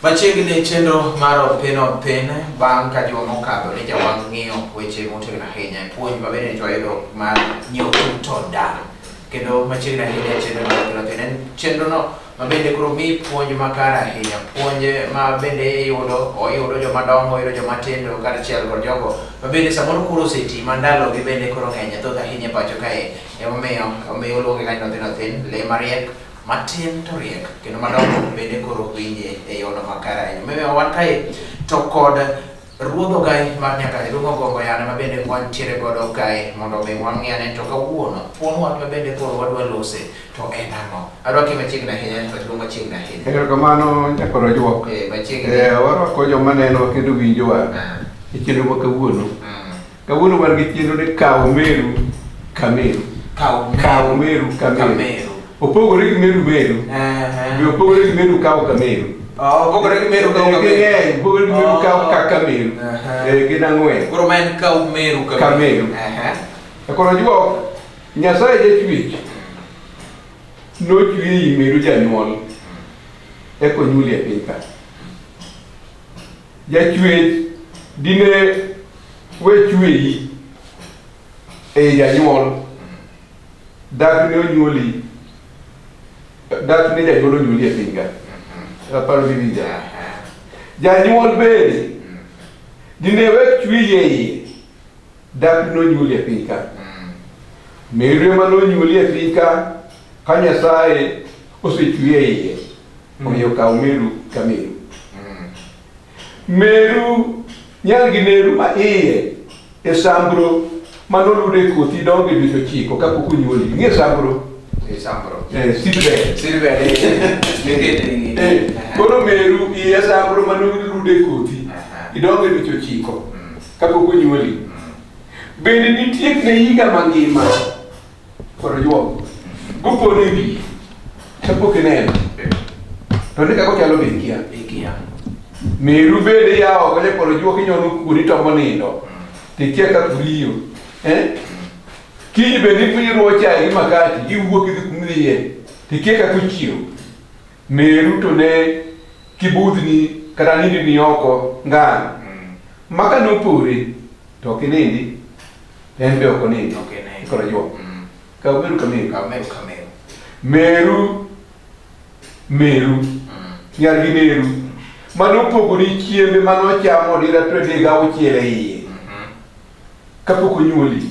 Machiegni chenro mar Opin Opin bang' ka juma mokadho ne jawang' ng'iyo weche motegno ahinya e puonj ma bende nyocha wayudo mar nyiewo tung to da kendo machiegni ahinya chenro mar Opin Opin en chenrono ma bende koro miyi puonj makare ahinya puonj ma bende iyudo oyudo joma dongo oyudo joma tindo kaachiel kod jogo ma bende samoro koro oseti ma ndalogi bende koro ng'eny thoth ahinya e pacho kae emomiyo omiyo oluonge kanyo Opin Opin lee mariek matin to riek kendo madongo bende koro winje e yono makare ahinya. Omiyo wan kae to kod ruodh ogai mar Nyakach Luongo Gongo Yane ma bende wantiere godo kae mondo mi wang'i ane to kawuono thuon wach ma bende koro wadwa lose to en ang'o. Adwa ki machiegni ahinya to machiegni ahinya. Erokamano nyakwar Ojuok. Eh, machiegni. Eh, warwako joma nenowa kendo winjowa e chenro ma kawuono. Kawuono wan gi chenro ni kaw meru ka meru. Kaw Kaw meru ka meru. Kameru. Opogore gi meru meru. Be opogore gi meru kaw ka meru. Oh, opogore gi meru kaw Eh, ka meru. ging'eny, opogore gi meru kaw Oh. ka ka meru. Aha. Eh, gin ang'wen. Koro ma en kaw meru ka Ka meru. Aha. Nyakwar Ojuok, Nyasaye jachwech nochweyi meru janyuol eka onyuoli e piny ka. Jachwech dine we chweyi ei janyuol dak ne onyuoli dak ne janyuol onyuoli e piny ka. Aparo ni winja. Janyuol bende dine we chweyi e iye dak nonyuoli e piny ka. Meru ema nonyuoli e piny ka ka Nyasaye osechweyi e iye. Omiyo kaw meru ka meru. Meru nyal gi neru ma iye e sambro manoludo e kothi dongo e dweche ochiko kapok onyuoli. Ing'e sambro? E sambro. Eh, seedbed. Seedbed. Mikete Eh, koro meru iye sambro manoludo e kothi idongo e dweche ochiko kapok onyuoli. Bende nitie ne higa mangima koro juok gopon e wiye kapok ineno to ni kaka ochalo be ikia. Ikia. Meru bende yawo oko nyakoro juok inyono kuoni to monindo to ikia kaka uriyo. Eh? Kiny bende iruwo chae gi makati iwuok idhi kuma idhiye to ikia kaka ochiew. Meru to ne kibudhni kata nindni oko ngang'. Ma ka nopore to ok inindi to en be ok onindi. Ok inindi. Koro juok. Kaw meru ka meru. Kaw meru ka meru. Meru meru nyar gi meru manopogoni chiembe manochamo dira 36 e iye kapok onyuoli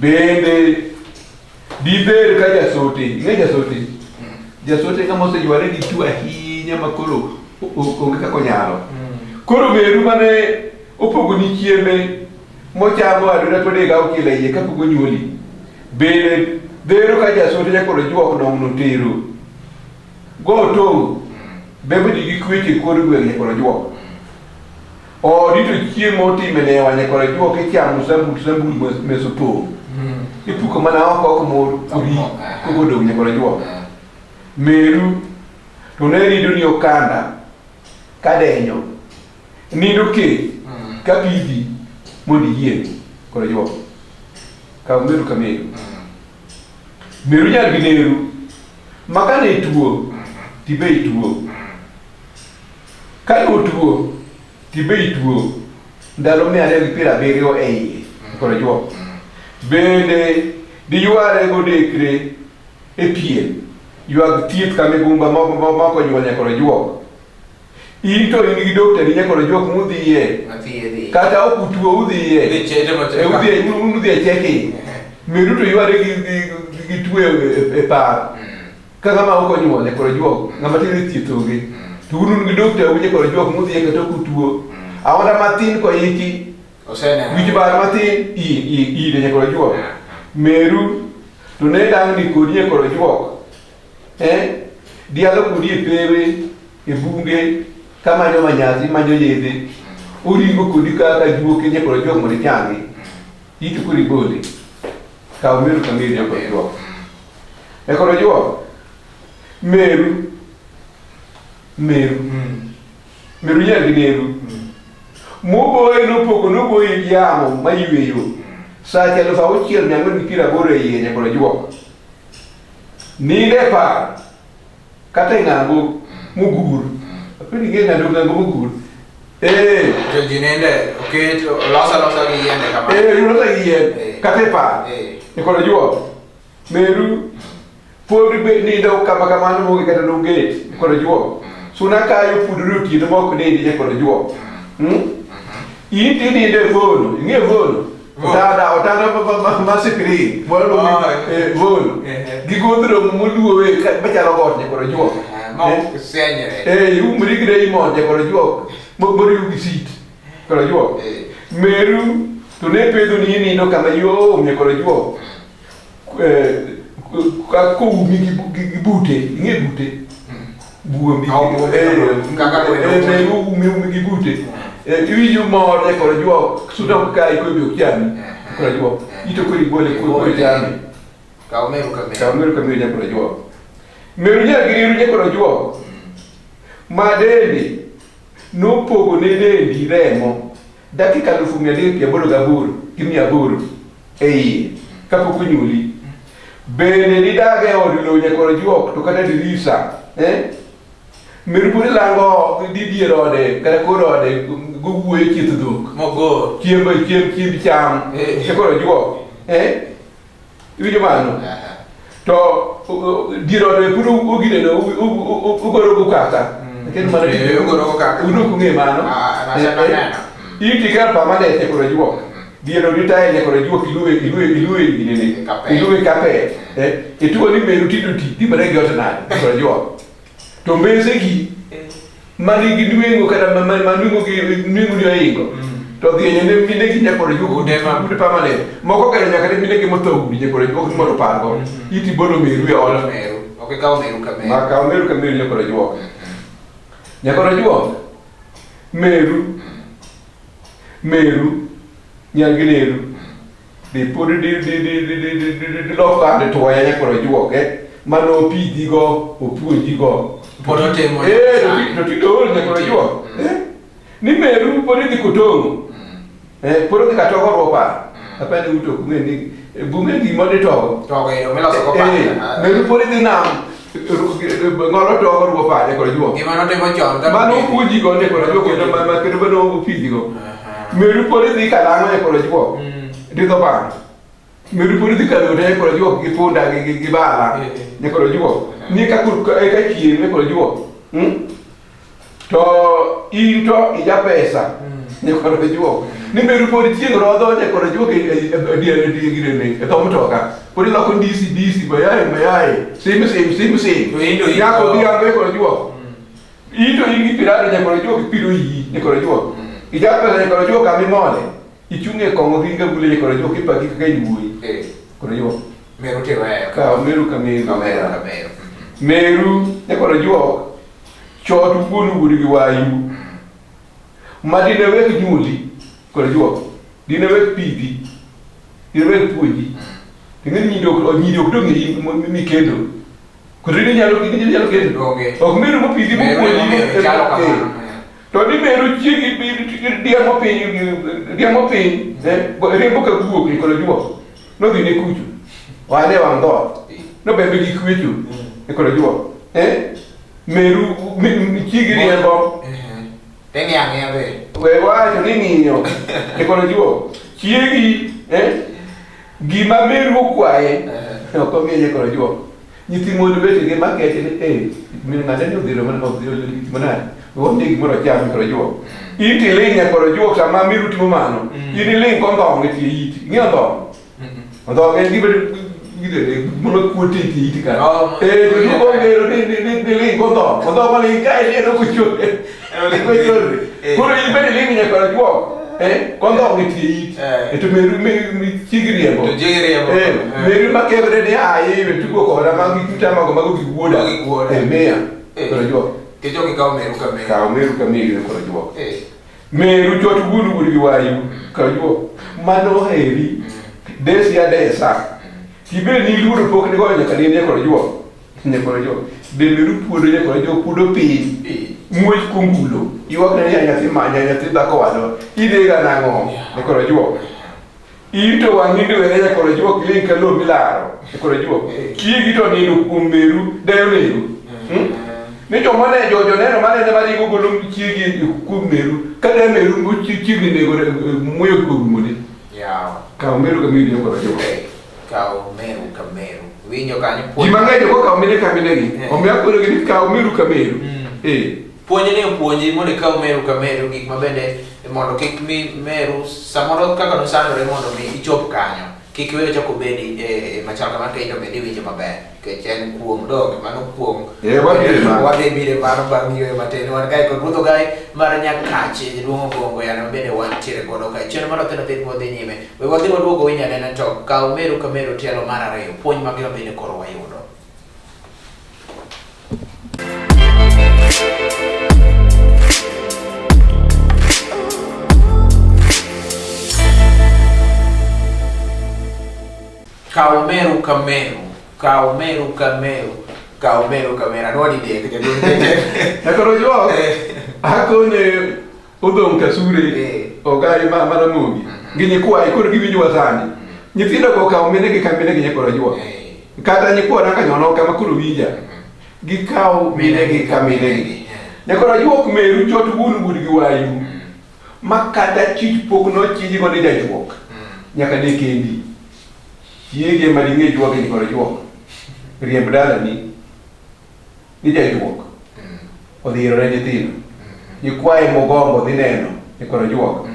bende dibed ka jasote ing'e jasote jasote ng'ama oseyware gi tuo ahinya ma koro onge kaka onyalo koro meru mane opogoni chiembe mochamo adira 36 e iye kapok onyuoli bende dhero ka jasote nyakoro juok dong' notero go tong' bembo ji gi kweche kor gweng' nyakoro juok odi to chiemo otime newa nyakoro juok ichamo sambul sambul meso pong' ipuko mana oko oko mor ori koko dong' nyakoro juok meru to ne rido ni okanda kadenyo nindo kech ka pidhi mondo iyieng' koro juok kaw meru ka meru meru nyar gi neru ma kane ituo tibe ituo kane otuo tibe ituo ndalo 270 e iye koro juok bende diyware godekre e pien ywag thieth ka migumba moko onyuol nyakoro juok in to in gi dokta ni nyakoro juok mudhiye kata ok utuo udhiye Udhi udhiye un udhiye checking meru to yware gi tuo e par ka ng'ama ok onyuol nyakoro juok ng'ama tin e thieth onge to un un gi dokta u nyakoro juok mudhiye kata ok utuo aonda matin koiki wich bar matin ire nyakoro juok meru to ne dang'ni kodi nyakoro juok eh dialo kodi e pewe e bunge kamanyo manyasi manyo yedhe oringo kodi kaka juoke nyakoro juok mondo ichangi ito koro ibole kaw meru ka meru nyakoro juok nyakoro juok meru meru meru nyar gi neru moboye nopogo noboye gi yamo mayweyo sache 6480 e iye nyakoro juok nindo e par kata e ng'ango mogur Apeni ng'e ng'ado ng'ango mogur. Eh. To ji nende oket olosa alosa gi yiende kama. Eh, olosa gi yien. Eh. Kata e par. Eh. E kod juok. Meru pod be nindo kama kamano moonge kata dong gate e kod juok. Suna kayo pudore otieno ma ok nindi e kod juok. Hmm? In to inindo e vono, ing'e vono? Otanda, otanda ma sipiri, moro Oh, eh, vono. Eh, eh. Gi godhro moluowe machalo got e kod juok. Ma ok senyre. Eh, iumri gi Raymond e kod juok, moriw gi sit kod juok. Eh. Meru to ne pedho ni inindo kama yom e kod juok. Eh, ka koumi gi bute, ing'e bute? Buombi. Oh, buombi. Eh, Kaka gweno. eh, meru umi gi bute. Eh, iwinjo mor e kod juok, suda ok kayi koyo be ok chami. Eh. Kod juok. Eh. Ito koro igole koro chami. Kaw meru ka meru. Kaw meru ka meru nyakod juok. Meru nyagiriru nyakod juok. Ma dendi nopogo ne dendi remo dakika 388,800 e iye kapok onyuoli. Bende nidag e od lowo nyakod juok to kata dirisa. Eh? Meru pod ilango di dier ode kata kor ode gowuoyo chieth dhok. Mogor. Chiemb chiemb chiemb cham. Eh. E kod juok. Eh? Iwinjo mano? Aha. To dier ode pod ogineno ugoro go kaka. Nikech mano Eh, ugoro go kaka. Un ok ung'e mano. Ah, nasema Eh, eh. neno. In tikar permanent e kod juok. Dier odi tael e kod juok iluwe iluwe iluwe ginene. Kapet. Iluwe kapet. Eh, ituo ni meru tindo ti dhi mana gi ot nade e kod juok. To mbese gi manigi nweng'o kata ma nweng'o gi nweng'o ni oingo. To dhi ne mine gi nyakod juok Ute ma- ute permanent. Moko kare nyaka ne mine gi motho udi nyakod juok ni mondo opargo. Iti bolo meru e ot. Meru. Ok ikaw meru ka meru. Ma kaw meru ka meru nyakod juok. Nyakod juok. Meru. Meru. Nyal gi neru. Di pod di di di di di di di di di lok kande tuoya nyakod juok eh. Mano opidhi go, opuonji go. Pod otimo. Eh, to ti to ol nyakod juok. Eh? Ni meru pod idhi kotong'o. Eh, pod odhi katogo ruopa. Apani uto ok ung'e ni bunge gima dhi togo. Togo ero miloso go Eh, paka. meru pod idhi nam ng'olo togo ruopa nyakod juok. Gima notimo chon. ka Mano notimo. opuonji go nyakod juok kendo kendo mano opidhi go. Aha. Meru pod idhi kalang'o nyakod juok. Didho bang'. Meru pod idhi kalote nyakod juok gi punda gi bala Eh, eh. nyakod juok. Ni ka eka chien nyakod juok. Hmm? To in to ija pesa nyakod juok. Ni meru pod chieng' rodho nyakod juok e dier ginene e dho mtoka. Pod iloko ndisi ndisi mayai mayai sim sim sim sim. To in to in Nyako go. odhiambo nyakod juok. In to in gi pirado nyakod juok ipiro iyi nyakod juok. Ija pesa nyakod juok kama imole. Ichung' e kong'o gi ngabule nyakod juok ipaki kaka in wuoyi. Eh. Kod juok. Meru tiweyo. Kaw meru ka meru. Kaw meru ka meru. Meru nyakod juok. Chot wuon wuod gi wayu. Ma dine wek nyuoli kod juok. Dine wek pidhi. Dine wek puonji. Ting'e ni nyiri ok nyiri ok dong' e mikendo. Kod dine nyalo dine nyalo kendo. Onge. Ok meru mopidhi Meru mopuonji. emomiyo ichalo kamano. To ni meru chiegi riembo piny riembo piny eh, riembo ka guok ni kod juok. Nodhi ne kucho. Oane wang' dhoot. Nobembe gi kwecho e kod juok. Eh? Meru chiegi riembo. Teng'i ang'iya be. We wacho ni ng'iyo e kod juok. Chiegi eh? Gima meru okwaye ok omiye e kod juok. Nyithi mon wetegi makeche ni eh min ng'ate ni odhiro mana odhiro manade. Onge gimoro ocham e kod juok. In to iling' nyakod juok sama meru timo mano. In iling' kondhong' e tie iti. Ing'e ondhong'? Ondhong' en gima gimoro kuot e tie iti ka. Oh, Eh, to duogo ong'eyo ni ni ni ni ling' kondhong'. Ondhong' maling' ka ineno kochore. Kochore. Koro in bende iling' nyakod juok. Eh, kondhong' e tie iti. Eh. Eh, to meru chiegi riembo. To chiegi riembo. Eh, Eh. meru makevre ni aye we tugo koda magi kuta mago mago gi wuoda. Mago gi wuoda. Eh, miya. Eh. Kod juok. Kech ok ikaw meru ka meru. Kaw meru ka meru kod juok. Eh. Meru chot wuon wuon gi wayu kod juok. Mano oheri. Desi adesa. Tibed ni iluoro pok ni goyo nyaka nene kod juok. Nyakod juok. Be meru puodo nyakod juok puodo piny. Eh. Muoch kungulo. Ywak ne ni nyathi manya nyathi dhako wadwa. Idega nang'o? Nyakod juok. In to wang'i dwere nyakod juok iling' ka lowo milaro. Nyakod juok. Eh. Chiegi to nindo kuom meru deyo nego. Hmm? Ni joma ne jo joneno manene maringo golo chiegi kuom meru, ka ne meru chiegni nego muoyo orumone. Yawa. Kaw meru ka meru nyakwar Ajuoga. Eh, Kaw meru ka meru. Winjo kanyo Ji puonj. mang'eny ok okawo mine ka minegi. Eh. Omiyo akonogi ni kaw meru ka meru. Eh. Puonj ni opuonji mondo ikaw meru ka meru gik ma bende mondo kik mi meru samoro kaka nosandore mondo mi ichop kanyo. Kik iwe ochak obedi e machal kamano ka in to bende iwinjo maber. Nikech en kuong' donge mano kuong'. Eh, wadhi e mano. Wadhi bire mano bang' yueyo matin. Wan kae kod Ruoth Ogai mar Nyakache, jaduong' Ogongo yane ma bende wantiere godo kae. Chenro mar Othin Othin pod dhi nyime. We wadhi waduogo winj anena to kaw meru ka meru tielo mar ariyo. Puonj mage ma bende koro wayudo. Kaw meru ka meru, kaw meru ka meru, kaw meru ka meru. Anwa didek jaduong' Nyakwar Ojuok, akone odong' kasure Eh. ogai ma maramogi gi nyikwaye koro giwinjowa sani. Nyithindo go okawo minegi ka minegi nyakwar Ojuok. Kata nyikwa ka nyono kama koro winja. Gikawo minegi ka minegi. Nyakwar Ojuok meru chot wuon wuon gi wayu. Ma kata chich pok nochiji go ni jajuok. Nyaka ne kendi. Chiege ma ding'e juoge nyakwar Ojuok. Riemb dalani ni jajuok. Odhirore nyithindo. Nyikwaye mogombo dhi neno nyakwar Ojuok.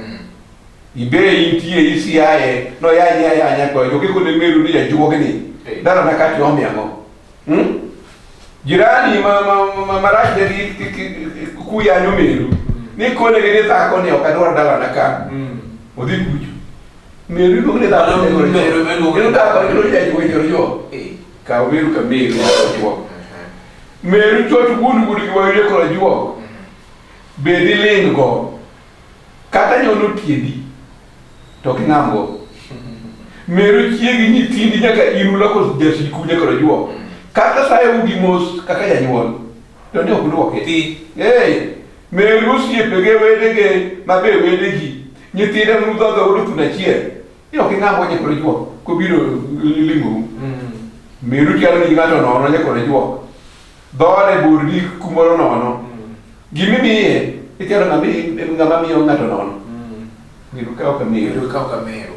Ibe intie isiaye noyanyi ayanya nyakwar Ojuok ikone meru ni jajuogni. Eh. Dalana ka tiomi ang'o? Hmm? Jirani ma ma ma marach ne gi kuyanyo meru. Ni kone gi ni dhako ni ok adwar dalana ka. Odhi kucho. Meru iluongo ni dhako. Mano meru ema iluongo ni Meru dhako iluongo ni jajuok nyakwar Ojuok. Kaw meru ka meru nyakwar Ojuok. Meru chot wuon wuon gi wayu nyakwar Ojuok. Bed iling' go. Kata nyono tiendi to ok ing'am go. Meru chiegi nyithindi nyaka in uloko jasiku nyakwar Ojuok. Kata sayo gi mos kaka janyuol to ne ok dwoke. Thi. Hey, meru osiepege wedege mabe wedegi nyithinde mudhodho godo thuno achiel ni ok ing'am go nyakwar Ojuok kobiro limou. Meru chalo ni ng'ato nono nyakwar Ojuok. Dhoode bor gi kumoro nono. Gimimiye ichalo ng'ama miyo ng'ato nono. Meru kaw ka meru. Meru kaw ka meru.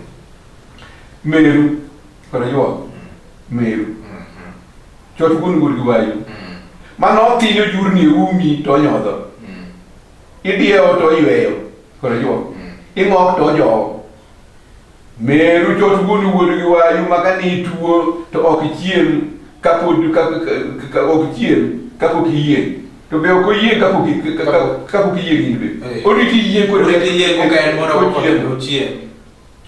Meru kod Ojuok. Meru. Chot wuon wuon gi wayu. Mano thinyo jurni e umi to onyodho. Idiewo to oyweyo kod Ojuok. Ing'ok to ojowo. Meru chot wuon wuon gi wayu ma ka nituo to ok ichiem kapod ka, ka, ka, ok ichiem kapok iyieng'. To be ok oyieng' kapok i- ka- ka- kapok iyieng' in be. Eh. Oriti yieng' kod Oriti yieng' koka en mondo ochiemo. ochiem.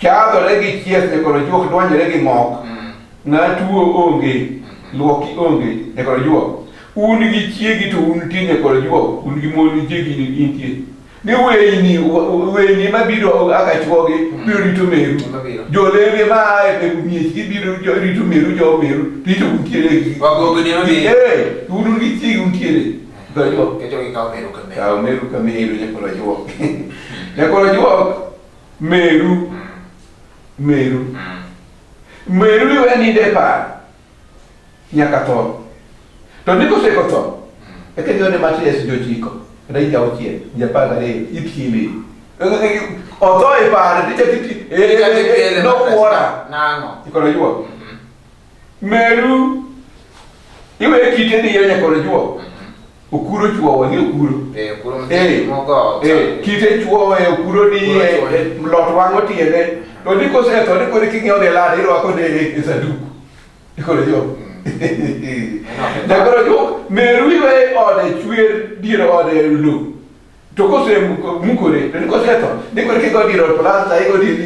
Chadhore gi chieth nyakwar Ojuok dwanyore gi ng'ok. Ng'a tuo onge, luoki onge, nyakwar Ojuok. Un gi chiegi to un tie nyakwar Ojuok, un gi mon gi chiegi intie. Ni weyni, weyni mabiro aka chuogi biro rito meru. Mabiro. Jolembe ma a e miechgi biro rito meru, jo meru, rito untiere. Wagogni mabiro. Eh, un un gi chiegi untiere. Nyakwar Ojuok. Kecho gikaw meru ka meru. Kaw meru ka meru nyakwar Ojuok. Nyakwar Ojuok, meru, meru. Meru iwe nindo e par nyaka tho. To ni koseko tho, eka ing'eyo ni matres jochiko, kata higa auchiel, higa apar gariyo, ipiele. Otho e par, tichako iti, Ichako ipiele matres. nokwora. Nang'o? Nyakwar Ojuok. Meru iwe kite diyo nyakwar Ojuok. Okuro chwowo, ni okuro. Eh, okuro Eh, mogo. eh, kite chwowe, okuro diye, Okuro chwowe. lot wang'o tiende. To ni kosetho, ni koro king'iewo ne lada, irwako ne e sanduku. Nyakwar Ojuok. Nyakwar Ojuok, meru iwe ode chwer dier ode lo. To kosemukore, to ni kosetho, ni koro kigo dier ot plasta, igo dier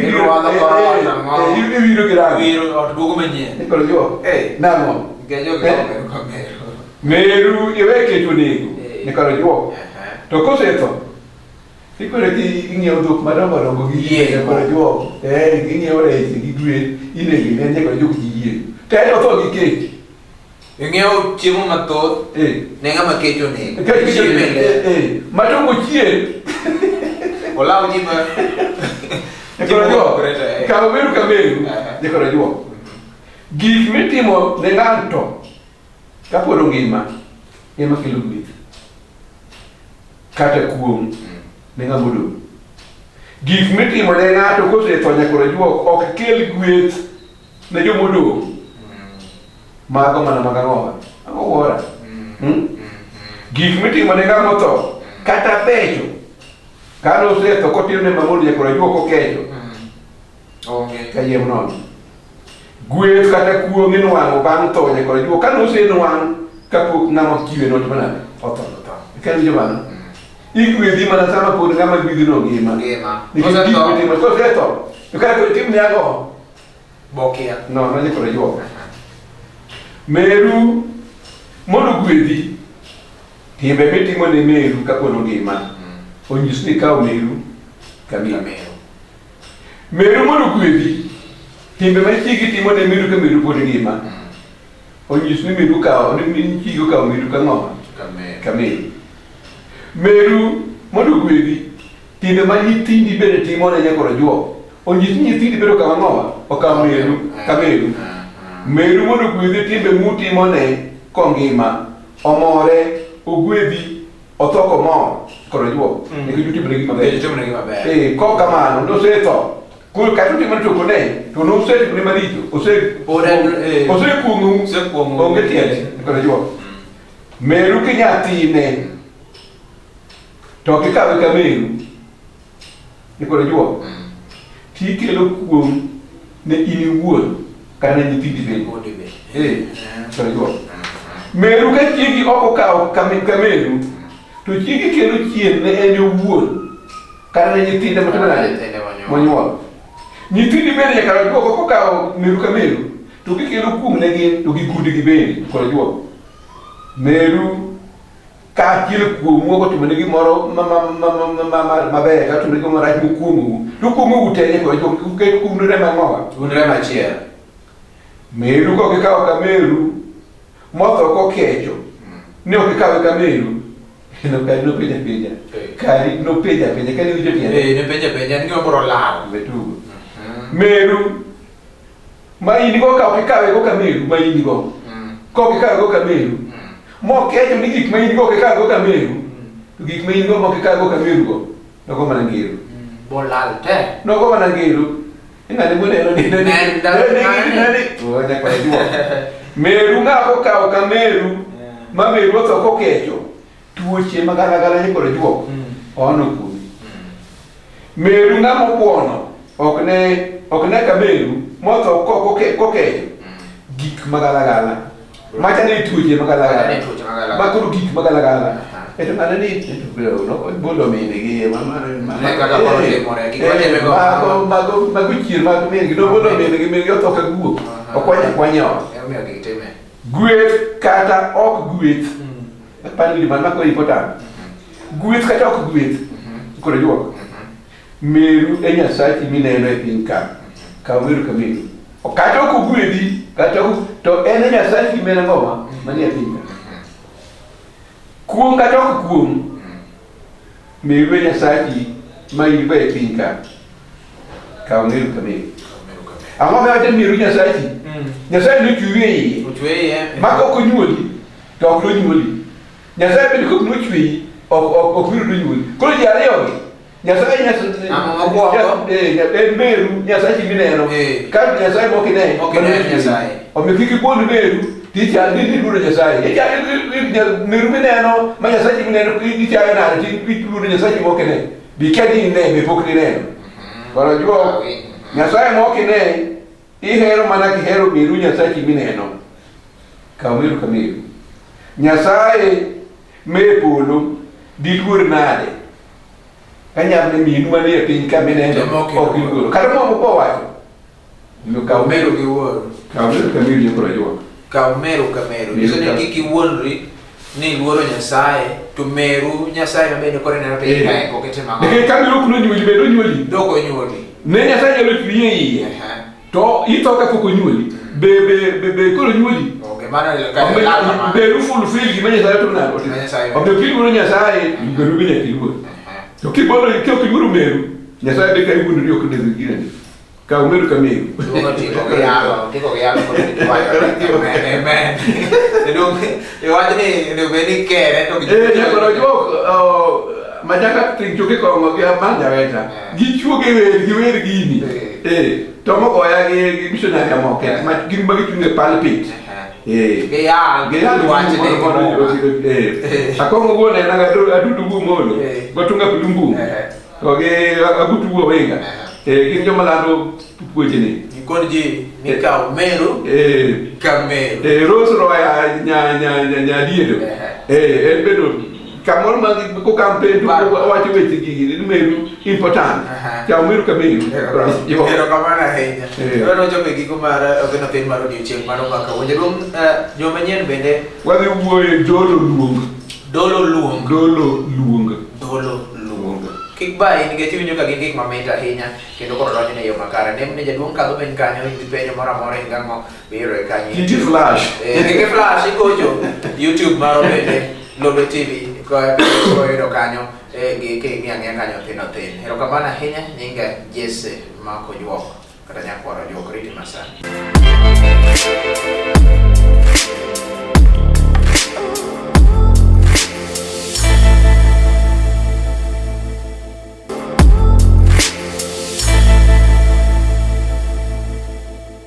Irwadho kor ot, ang'o? iwiro gi rangi. Wiro ot duogo manyien. Nyakwar Ojuok. Eh. Nang'o? Nikech jogi Eh. kaw meru ka meru. Meru iwe kecho nego. Eh. Nyakwar Ojuok. Aha. To kosetho, ikoro ki ing'iewo dhok madongo dongo gi yie nyakwar Ojuok. Eh, ing'iewo rech gi gwen, inego ne nyakwar Ojuok gi yie. To en otho gi kech. Ing'iewo chiemo mathoth Eh. ne ng'ama kech onego. Kech Chiemo e ler. eh, eh. Matongo chien. Olaw ji ma Nyakwar Ojuok. Eh. Kaw meru ka meru. Aha. Nyakwar Ojuok. Gik mitimo ne ng'ato kapod ongima. ema kelo gweth kata kuong' ne ng'ama odong'. Gik mitimo ne ng'ato kosetho nyaka ojuok ok kel gweth ne joma odong'. Mago mana mag ang'owa. Ang'o wuora? Hmm? Gik mitimo ne ng'ama otho kata becho kane osetho kotimo ne mamon nyaka ojuok okecho Onge. kayiem nono. Gweth kata kuong' inwang'o bang' tho nyaka ojuok kane osenwang' kapok ng'ama ochiwe notimo nade? Otho. Otho. Ikia winjo mano? Igwedhi mana sama pod ng'ama gwedhi no ngima. Ngima. Nikech gik Kosetho. mitimo kosetho to kare koro itim ne ang'o? Bokia. No, no nyaka ojuok. Meru mondo ogwedhi timbe mitimo ne meru kapod ongima onyis ni ikawo meru ka meru. Kameru. Meru mondo ogwedhi timbe ma chiegi timo ne meru ka meru pod ngima onyis ni meru okawo ni chiegi okawo meru ka ng'owa Kameru. ka meru. Meru mondo ogwedhi timbe ma nyithindi bende timo ne nyakoro juok onyis ni nyithindi bende okawo ang'owa okawo meru ka meru. Meru mondo ogwedhi timbe mutimo ne kongima omore ogwedhi otho komor koro juok nikech utimone gima ber. Nikech utimone gima ber. Eh, kok kamano nosetho koro kata utimone to ok one to nosetimone maricho ose Pod en, eh, osekuong'ou osekuong'ou. onge tiende koro juok. Meru ki nyathine to ok ikawe ka meru nikoro juok tikelo kuong' ne in iwuon kata ne nyithindi bende. Wuode be. Eh, koro juok. Meru ka chiegi ok okawo ka ka meru to chiegi kelo chien ne en owuon kata ne nyithinde motimo nade? Nyithinde monyuol. Monyuol. Nyithindi bende nyaka juok ok okawo meru ka meru to gikelo kuong' ne gin to gi gundgi bende koro juok. Meru ka achiel kuomu ok otimone gimoro maber kata otimone gimoro marach mokuong'ou to okuong'ou te nyaka juok uket unre mang'owa. Unre machiel. Meru kok ikawo ka meru motho kokecho ne ok ikawe ka meru no kari nopenja penja kari nopenja penja kari winjo tiende Eh, ne penja penja en gima biro lal. wetugo meru ma in go ka ok ikawe go ka meru ma in go kok ikawe go ka meru mokecho ni gik ma in go ok ikawe go ka meru to gik ma in go mok ikawe go ka meru go nogo mana ngero Bolal te. nogo mana ngero ing'ane moneno ni meru ng'a kokawo ka meru ma meru otho kokecho tuoche magalagala nyikoro juok ono kuomi meru ng'ama obuono ok ne ka meru motho kokecho gik magalagala macha ni tuoche magalagala Macha ni tuoche magalagala. ma koro gik magalagala eto ng'ane ni bondo min gi Ne kaka koro timore, gik matime go. mago mago mago chier mag min gi nobondo min gi min gi otho ka guok okwanya akwanya ot Emomiyo gik time. gweth kata ok gweth apani gima mako important gweth kata ok gweth koro juok meru e nyasachi mineno e piny ka kaw meru ka meru kata ok ogwedhi kata ok to en e nyasachi mena ng'oma manie piny ka kuong' kata ok kuong' meru e nyasachi ma in go e piny ka kaw meru ka meru ang'o miwacho ni meru nyasachi nyasaye nochweyi e iye Ochweye. ma kok onyuoli to ok nonyuoli nyasaye bende kok nochweyi ok biro nonyuoli koro ji ariyogi nyasaye Ang'o mokwongo? en meru nyasachi mineno Eh. ka nyasaye mok ine Mok ine Nyasaye. omiyo kik ibuon meru ticha ni iluoro nyasaye Icha- meru mineno ma nyasachi mineno ichayo nade ti iluoro nyasachi mok ine bi kia ni ine be pok nineno koro juok nyasaye mok ine ihero mana kihero meru nyasachi mineno kaw meru ka meru nyasaye me polo diluor nade ka nyarne minu manie piny ka mineno Ema ok ok iluoro kata moko kowacho omiyo kaw Kaw meru gi wuoru. kaw meru ka meru nyakoro juok Kaw meru ka meru. Meru Nyiso ni ka- kik iwuondri ni iluoro Nyasaye to meru Nyasaye ma bende koro ineno piny kae ok itimo ang'o. nikech ka meru ok nonyuoli bende onyuoli Dok onyuoli. ne nyasaye nyalo chweyi e iye to itho kapok onyuoli be be be be koro onyuoli Onge mano ka lal kamano. beru fulfill gima nyasaye otimo nade Gima Nyasaye omiyo kiluoro nyasaye meru be nyaka iluor to kibondo ki ok iluoro meru nyasaye be ka iwuondori ok onego igine kaw meru ka meru Duogo tiko gi yalo, tiko gi yalo koro gik wacho. Amen. Amen. Jaduong' iwach ni onego bed ni kere to Eh, nyakwar Ojuok, oh, machaka ting choke kong'o gi amanja weta. Eh. Gichuoge wer, giwer gini. Eh. Eh, to mogoya gi gi missionary moke, ma gin ma gichung' e pulpit. Eh. Giyal, Giyal wach ne mondo- mondo- eh. Eh. Akong'o wuon en adudu wuomolo, Eh. gotunga kulumbu. Eh. To gi agutu wuo winga. Eh, gin joma lando puonjni. Gikon ji ni kaw meru Eh. ka meru. Eh, Rose Roya nya nya nya nya diedo. Eh, en bedo kamoro ma ko campaign to Bar- wacho weche gigi ni meru important. Aha. Chao meru ka meru. Erokamano ahinya. Eh. Dwaro chopo e giko mar ogeno piny mar odiochieng' mano ma kawuono. Jaduong' joma nyien bende Wadhi wuoyo dolo luong. dolo luong. Dolo luong. Dolo luong. Kik bayi nikech iwinjo ka gin gik mamit ahinya kendo koro donjo e yo makare. Nem ni jaduong' kadho piny kanyo in gi penjo moro amora in gang'o biro e kanyo. Kiki flash. Eh, kik flash igocho YouTube maro bende Lolwe TV koyudo kanyo eh, gi king'iyo ang'iya kanyo thin thin. Erokamano ahinya nyinga Jesse Makojuok kata nyakwar Ojuok riti masani.